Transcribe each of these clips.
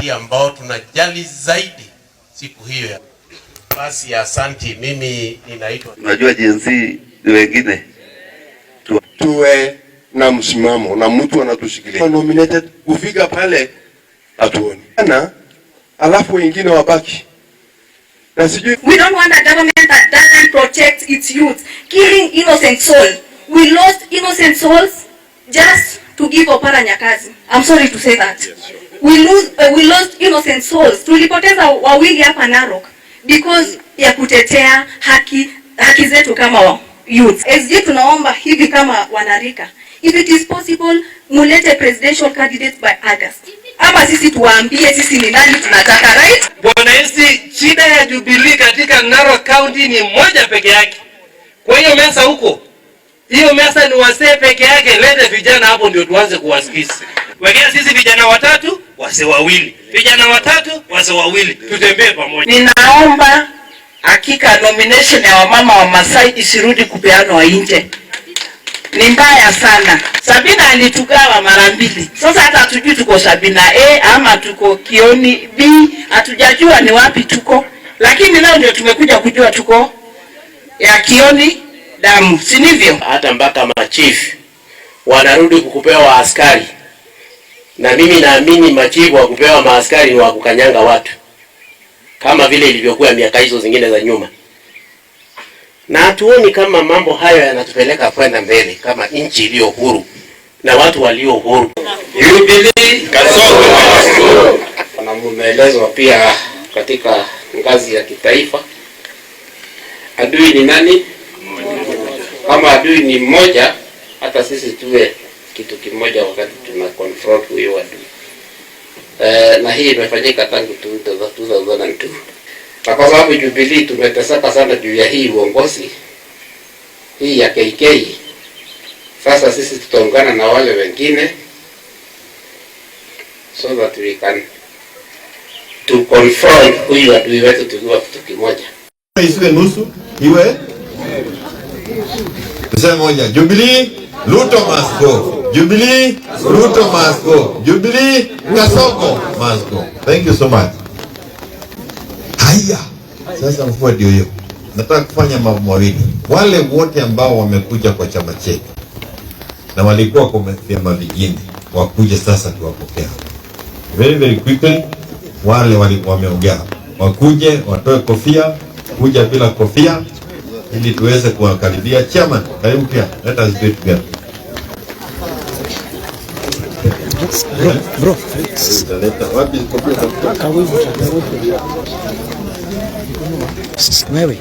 Ambao tunajali zaidi siku hiyo ya. Basi asanti, mimi ninaitwa. Unajua jinsi ni wengine tuwe na msimamo na mtu anatushikilia nominated kufika pale hatuoni na alafu wengine wabaki na sijui. We don't want a government that doesn't protect its youth, killing innocent souls. We lost innocent souls just to give Oparanya kazi. I'm sorry to say that. We lost innocent souls. Tulipoteza wawili hapa Narok because ya kutetea haki zetu kama wa youth. SG tunaomba hivi kama wanarika, if it is possible, mulete presidential candidate by August. Ama sisi tuwaambie sisi ni nani tunataka, right? Bwana Esi, shida ya Jubilee katika Narok County ni moja peke yake. Kwa hiyo mesa huko, hiyo mesa ni wasee peke yake. Lete vijana hapo ndio tuanze kuwasikiza. Wekea sisi vijana watatu, wasee wawili, vijana watatu, wasee wawili, tutembee pamoja. Ninaomba hakika nomination ya wamama wa Masai isirudi kupeanwa nje. Ni mbaya sana. Sabina alitugawa mara mbili. Sasa hata hatujui tuko Sabina A ama tuko Kioni B, hatujajua ni wapi tuko. Lakini leo ndio tumekuja kujua tuko ya Kioni damu, si ndivyo? Hata mpaka machief wanarudi kukupewa askari, na mimi naamini machifu wa kupewa maaskari ni wa kukanyanga watu kama vile ilivyokuwa miaka hizo zingine za nyuma, na hatuoni kama mambo hayo yanatupeleka kwenda mbele kama nchi iliyo huru na watu walio huru. Jubilee Kasongo. Na mumeelezwa pia katika ngazi ya kitaifa, adui ni nani? Kama adui ni mmoja, hata sisi tuwe kitu kimoja wakati tuna confront huyo adui. Na hii imefanyika tangu 2002. Na kwa sababu Jubilee tumeteseka sana juu ya hii uongozi hii ya KK, sasa sisi tutaungana na wale wengine so that we can to confront huyu adui wetu tukiwa kitu kimoja. Isiwe nusu, iwe tuseme moja. Jubilee, Ruto must go. Jubilee, Ruto must go. Jubilee, Kasongo must go. Thank you so much. Haya, sasa mvua ndio hiyo. Nataka kufanya mambo mawili. Wale wote ambao wamekuja kwa chama chetu na walikuwa kwa vyama vingine wakuje sasa tuwapokea very very quickly. Wale wameongea wakuje watoe kofia, kuja bila kofia ili tuweze kuwakaribia. Chairman, karibu pia. Let us do it together. Bro, bro. Wapi kofia? Wewe.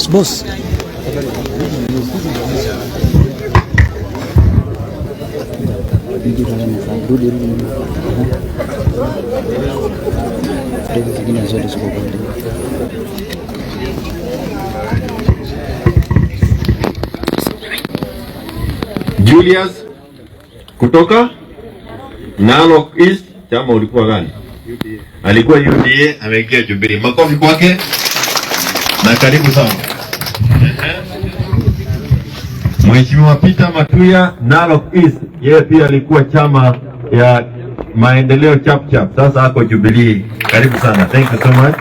Boss. Julius kutoka Narok East, chama ulikuwa gani? Alikuwa UDA, ameingia Jubilee. Makofi kwake na karibu sana. Mheshimiwa Peter Matuya, Narok East, yeye pia alikuwa chama ya Maendeleo Chap Chap, sasa ako Jubilee. Karibu sana, thank you so much.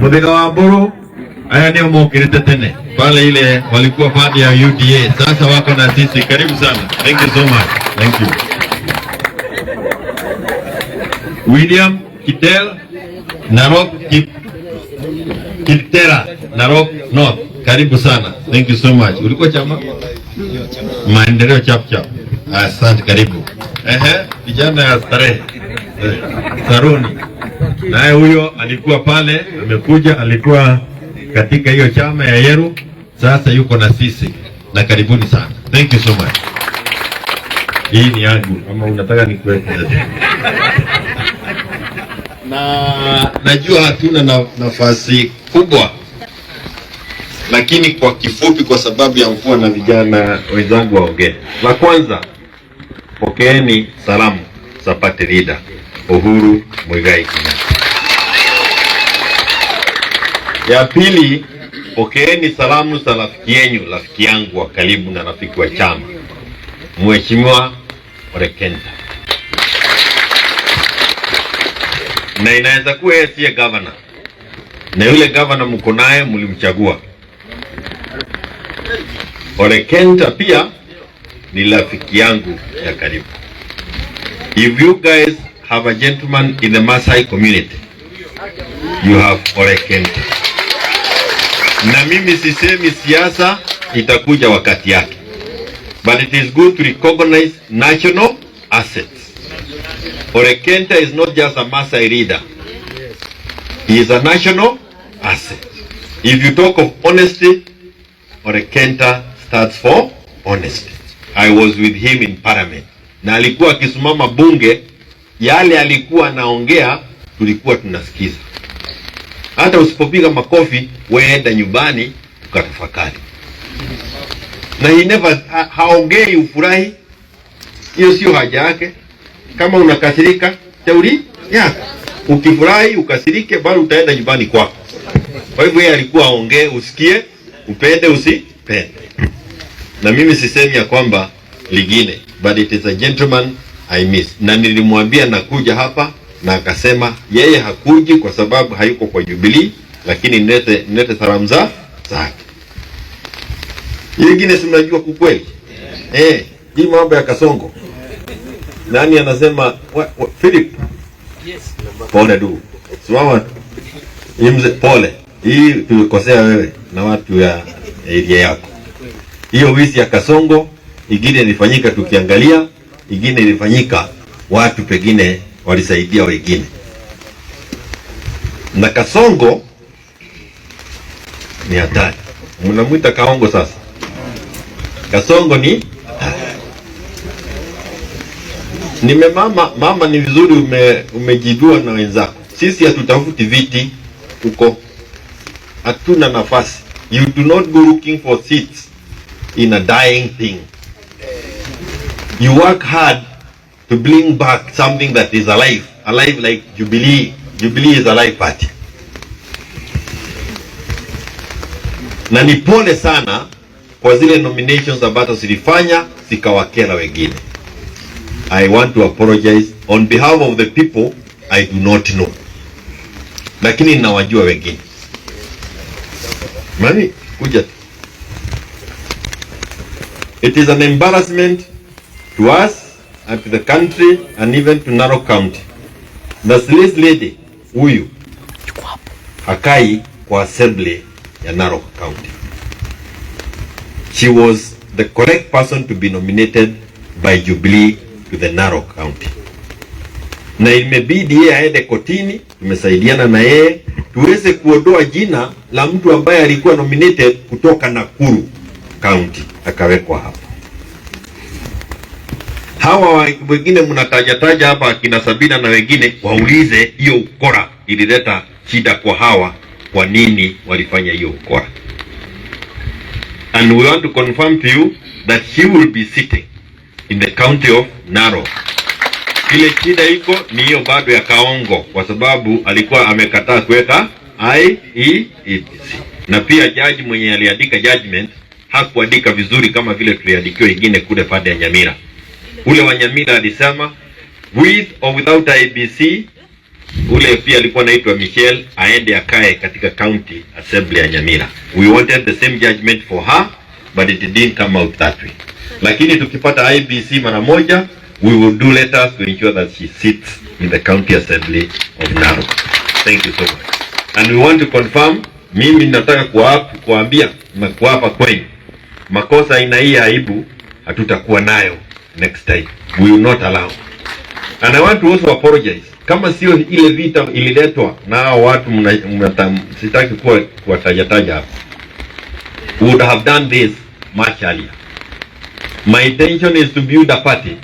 Muthaiga wa Mburu, aya ndio mokirite tene pale, ile walikuwa pande ya UDA, sasa wako na sisi. Karibu sana, thank you so much, thank you. William Kitel, Narok Kitera, Narok North, karibu sana, thank you so much. Ulikuwa chama Maendeleo Chap Chap, asante, karibu. Ehe, vijana ya starehe Saruni, naye huyo alikuwa pale, amekuja, alikuwa katika hiyo chama ya Yeru, sasa yuko na sisi, na karibuni sana, thank you so much. Hii ni yangu ama unataka nikuweke? Na najua hatuna nafasi kubwa, lakini kwa kifupi, kwa sababu ya mvua na vijana wenzangu waongee. La kwanza, pokeeni salamu za party leader Uhuru Muigai Kenyatta. Ya pili, pokeeni salamu za rafiki yenu, rafiki yangu wa karibu na rafiki wa chama, Mheshimiwa Ole Kenta. Na inaweza kuwa yeye siye governor, na yule governor mko naye mlimchagua. Ole Kenta pia ni rafiki yangu ya karibu. If you guys have a gentleman in the Maasai community, you have Ole Kenta. Na mimi sisemi siasa itakuja wakati yake, but it is good to recognize national assets. Ole Kenta is not just a Maasai leader. He is a national asset. If you talk of honesty, Ole Kenta stands for honesty. I was with him in parliament. Na alikuwa akisimama bunge, yale alikuwa anaongea tulikuwa tunasikiza. Hata usipopiga makofi, weenda nyumbani ukatafakari. Na he never haongei ufurahi. Hiyo sio haja yake. Kama unakasirika, shauri yako. Ukifurahi ukasirike, bado utaenda nyumbani kwako. Kwa hivyo yeye alikuwa aongee, usikie, upende usipende. Na mimi sisemi ya kwamba lingine, but it is a gentleman I miss. Na nilimwambia nakuja hapa na akasema yeye hakuji kwa sababu hayuko kwa Jubilee, lakini nilete salamu zake. Nyingine si mnajua kukweli? Hii mambo ya Kasongo. Nani anasema Philip? Yes. Pole du. Simama. Mzee pole. Hii tulikosea wewe na watu ya area yako. Hiyo wizi ya Kasongo ingine ilifanyika tukiangalia, ingine ilifanyika watu pengine walisaidia wengine. Na Kasongo ni hatari. Mnamuita Kaongo sasa. Kasongo ni hatari. Nimemama mama, ni vizuri umejidua na wenzako. Sisi hatutafuti viti huko. Hatuna nafasi. You do not go looking for seats in a dying thing. You work hard to bring back something that is alive. Alive like Jubilee. Jubilee is a live party. Na ni pole sana kwa zile nominations ambazo zilifanya zikawakera wengine. I want to apologize on behalf of the people I do not know. Lakini ninawajua wengine. Mami, kuja. It is an embarrassment to us and to the country and even to Narok County. The this lady, huyu, hakai kwa assembly ya Narok County. She was the correct person to be nominated by Jubilee to the Narok County. Na imebidi yeye aende kotini, tumesaidiana na yeye tuweze kuondoa jina la mtu ambaye alikuwa nominated kutoka Nakuru County akawekwa hapa. Hawa wengine mnataja hapa akina Sabina na wengine, waulize hiyo ukora ilileta shida kwa hawa, kwa nini walifanya hiyo ukora. And we want to confirm to you that she will be sitting in the county of Narok. Ile shida iko ni hiyo bado ya Kaongo, kwa sababu alikuwa amekataa kuweka IEBC. Na pia jaji mwenye aliandika judgment hakuandika vizuri kama vile tuliandikiwa ingine kule pande ya Nyamira. Ule wa Nyamira alisema with or without IEBC, ule pia alikuwa anaitwa Michelle, aende akae katika county assembly ya Nyamira. We wanted the same judgment for her, but it didn't come out that way. Lakini tukipata IEBC mara moja, we will do letters to ensure that she sits in the county assembly of Narok. Thank you so much. And we want to confirm, mimi nataka kuambia na kuapa kwenu, makosa aina hii ya aibu hatutakuwa nayo next time. We will not allow. And I want to also apologize. Kama sio ile vita ililetwa na hao watu sitaki kuwataja hapa, we would have done this much earlier. My intention is to build a party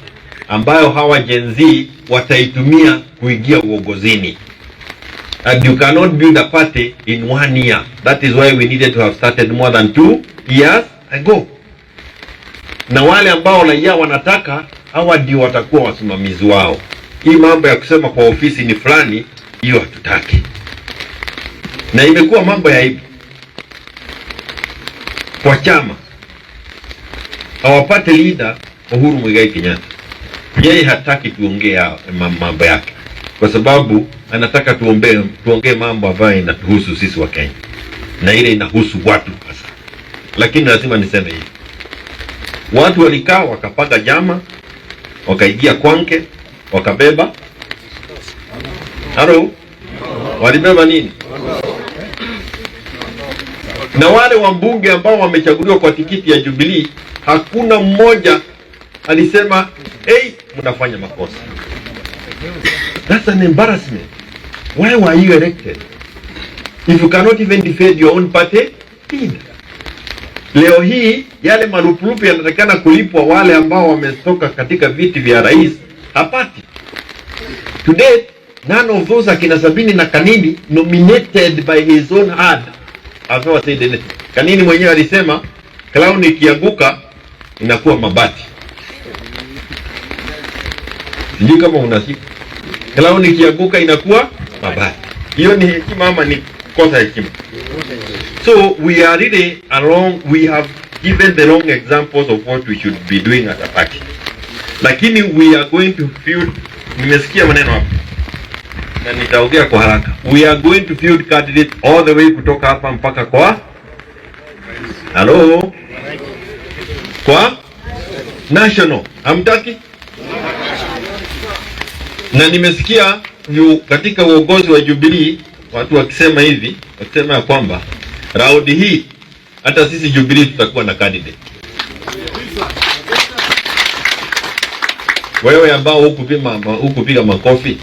ambayo hawa Gen Z wataitumia kuingia uongozini. And you cannot build a party in 1 year. That is why we needed to have started more than 2 years ago. Na wale ambao raia wanataka, hawa ndio watakuwa wasimamizi wao. Hii mambo ya kusema kwa ofisi ni fulani, hiyo hatutaki. Na imekuwa mambo ya aibu kwa chama. Our party leader Uhuru Muigai Kenyatta, yeye hataki tuongee mambo yake kwa sababu anataka tuongee mambo ambayo inatuhusu sisi wa Kenya na ile inahusu watu hasa. Lakini lazima niseme hivi, watu walikaa wakapanga jama, wakaingia Kwanke, wakabeba halo, walibeba nini? Na wale wambunge ambao wamechaguliwa kwa tikiti ya Jubilee, hakuna mmoja alisema hey, mnafanya makosa. That's an embarrassment. Why were you elected if you cannot even defend your own party leader? Leo hii yale marupurupu yanatakana kulipwa wale ambao wametoka katika viti vya rais hapati. To date, none of those akina Sabini na Kanini nominated by his own hand have ever said anything. Kanini mwenyewe alisema clown ikianguka inakuwa mabati. Sijui kama unashika. Clown ikianguka inakuwa mabati. Hiyo ni hekima ama ni kosa hekima? So we are really along, we have given the wrong examples of what we should be doing as a party. Lakini we are going to field, nimesikia maneno hapa na nitaongea kwa haraka. We are going to field candidates all the way kutoka hapa mpaka kwa hello, kwa national. Hamtaki? Na nimesikia katika uongozi wa Jubilee watu wakisema hivi, wakisema ya kwamba raundi hii hata sisi Jubilee tutakuwa na candidate. Wewe ambao hukupiga makofi,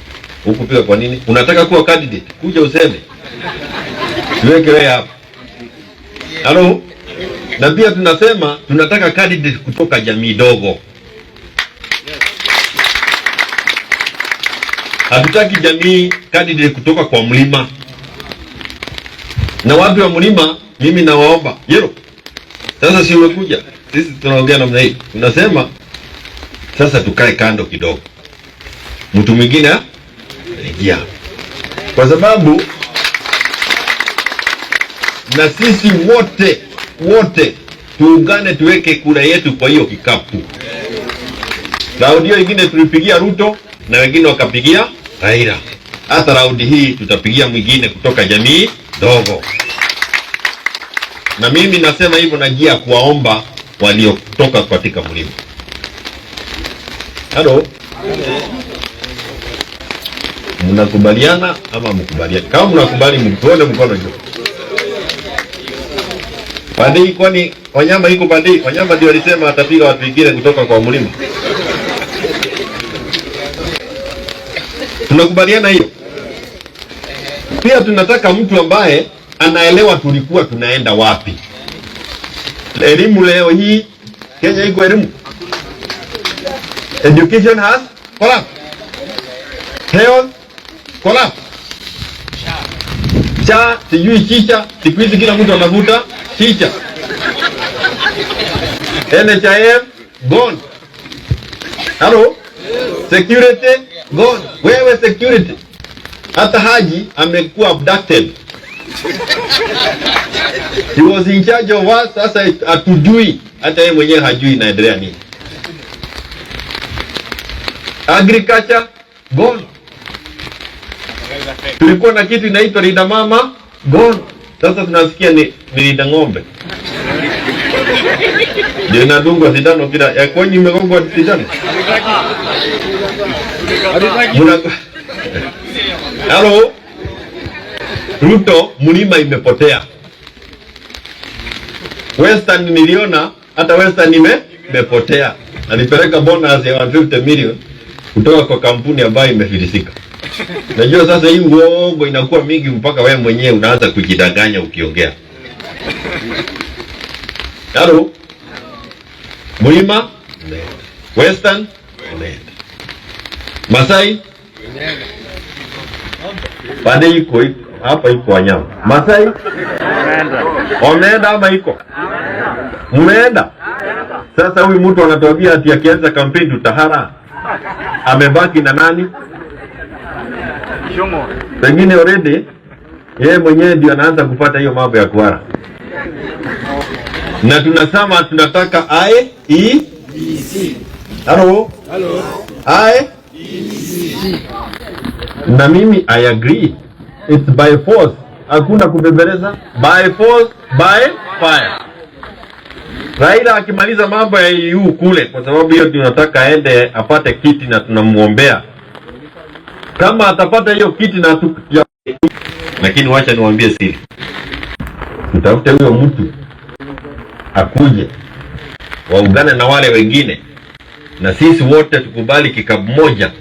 hukupiga kwa nini? Unataka kuwa candidate? Kuja useme. Tuweke wewe hapa. Halo? Na pia tunasema tunataka candidate kutoka jamii dogo. Hatutaki jamii candidate kutoka kwa mlima. Na watu wa mlima mimi nawaomba, yero. Sasa si umekuja. Sisi tunaongea namna hii. Tunasema sasa tukae kando kidogo. Mtu mwingine ingia. Kwa sababu na sisi wote tuungane tuweke kura yetu kwa hiyo kikapu. Raundi hiyo ingine tulipigia Ruto na wengine wakapigia Raila. Hata raundi hii tutapigia mwingine kutoka jamii dogo. Na mimi nasema hivyo na njia kuwaomba waliotoka katika mlima. Halo? Mnakubaliana ama mkubaliani? Kama mnakubali mtuone mkono juu. Pande kwani wanyama iko pande, wanyama ndio walisema atapiga watu wengine kutoka kwa mlima. Tunakubaliana hiyo? Pia tunataka mtu ambaye anaelewa tulikuwa tunaenda wapi. Elimu leo hii Kenya iko elimu. Education has collapsed. Health collapsed. Cha sijui chicha, siku hizi kila mtu anavuta chicha. NHIF gone. Hello? Security gone. Wewe security. Hata Haji amekuwa abducted. He was in charge of us, sasa hatujui. Hata yeye mwenyewe hajui inaendelea nini. Agriculture gone. Tulikuwa na kitu inaitwa Linda Mama gone. Sasa tunasikia ni Linda Ng'ombe. Ndio inadungwa sindano kila ya kwenye imegongwa sindano. Hello? Ruto, mlima imepotea. Western niliona hata Western imepotea. Alipeleka bonus ya 150 million kutoka kwa kampuni ambayo imefilisika. Najua sasa hii uongo inakuwa mingi mpaka wewe mwenyewe unaanza kujidanganya ukiongea. Hello? Mlima? Western? Masai? Pande iko hapa iko wanyama. Masai? Wameenda ama iko? Mmeenda? Sasa huyu mtu anatuambia ati akianza kampeni tutahara. Amebaki na nani? Pengine already yeye mwenyewe ndio anaanza kupata hiyo mambo ya kuhara. Na tunasema tunataka IEBC. Hello? Hello. I? Na mimi I agree. It's by force. Hakuna kubembeleza. By force, by fire. Raila akimaliza mambo ya EU kule, kwa sababu hiyo tunataka aende apate kiti na tunamuombea. Kama atapata hiyo kiti na tu, ya, lakini wacha niwaambie siri, tutafute huyo mtu akuje waungane na wale wengine na sisi wote tukubali kikapu moja.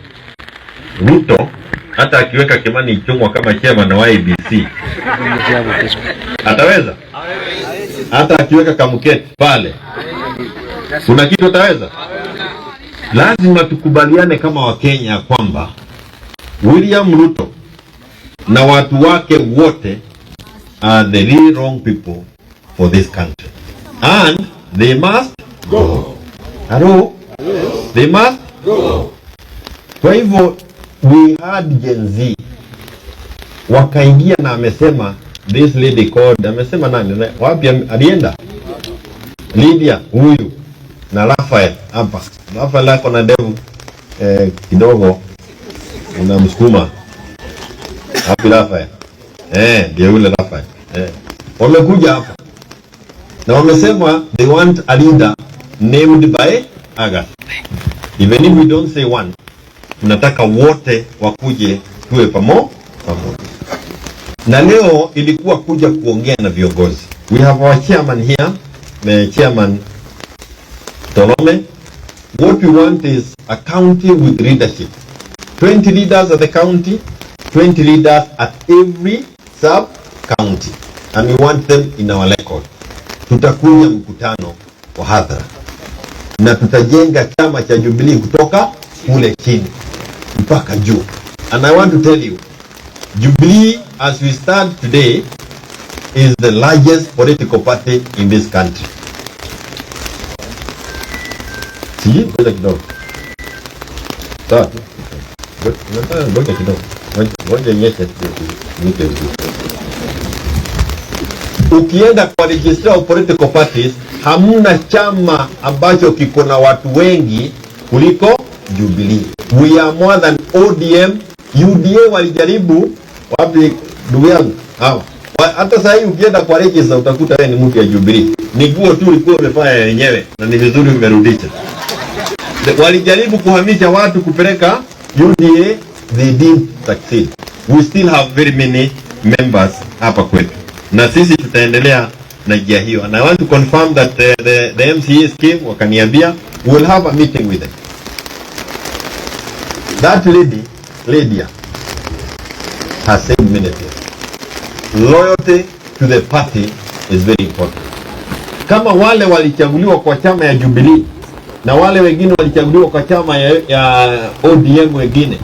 Ruto hata akiweka Kimani Ichung'wa kama chairman wa IEBC ataweza? Hata akiweka Kamuketi pale kuna kitu ataweza? Lazima tukubaliane kama Wakenya kwamba William Ruto na watu wake wote are the real wrong people for this country and they must go. Hello? They must go. Kwa hivyo we had Gen Z wakaingia na amesema this lady called, amesema nani, wapi alienda? Lydia huyu na Rafael hapa. Rafael ako na ndevu kidogo unamsukuma. Hapi Rafael? Ndio yule Rafael. Wamekuja hapa na wamesema they want a leader named by Agatha. Even if we don't say one, tunataka wote wakuje tuwe pamoja. Na leo ilikuwa kuja kuongea na viongozi. We have our chairman here, the chairman Torome. What we want is a county with leadership. 20 leaders at the county, 20 leaders at every sub county. And we want them in our record. Tutakuja mkutano wa hadhara na tutajenga chama cha Jubilee kutoka kule chini mpaka juu. And I want to tell you, Jubilee as we stand today is the largest political party in this country. Sijui, ngoja kidogo. Sawa tu. Ngoja kidogo. Ngoja inyeshe nike vizuri. Ukienda kwa registrar of political parties, hamna chama ambacho kiko na watu wengi kuliko Jubilee. We are more than ODM. UDA walijaribu wapi, ndugu yangu? Hawa. Hata sasa hivi ukienda kwa register utakuta wewe ni mtu ya Jubilee. Ni nguo tu ulikuwa umefanya yenyewe na ni vizuri umerudisha. Walijaribu kuhamisha watu kupeleka UDA, they didn't succeed. We still have very many members hapa kwetu. Na sisi tutaendelea na njia hiyo. And I want to confirm that the MCA scheme wakaniambia we'll have a meeting with them. That lady, Lydia, has said many things. Loyalty to the party is very important. Kama wale walichaguliwa kwa chama ya Jubilee na wale wengine walichaguliwa kwa chama ya ODM wengine,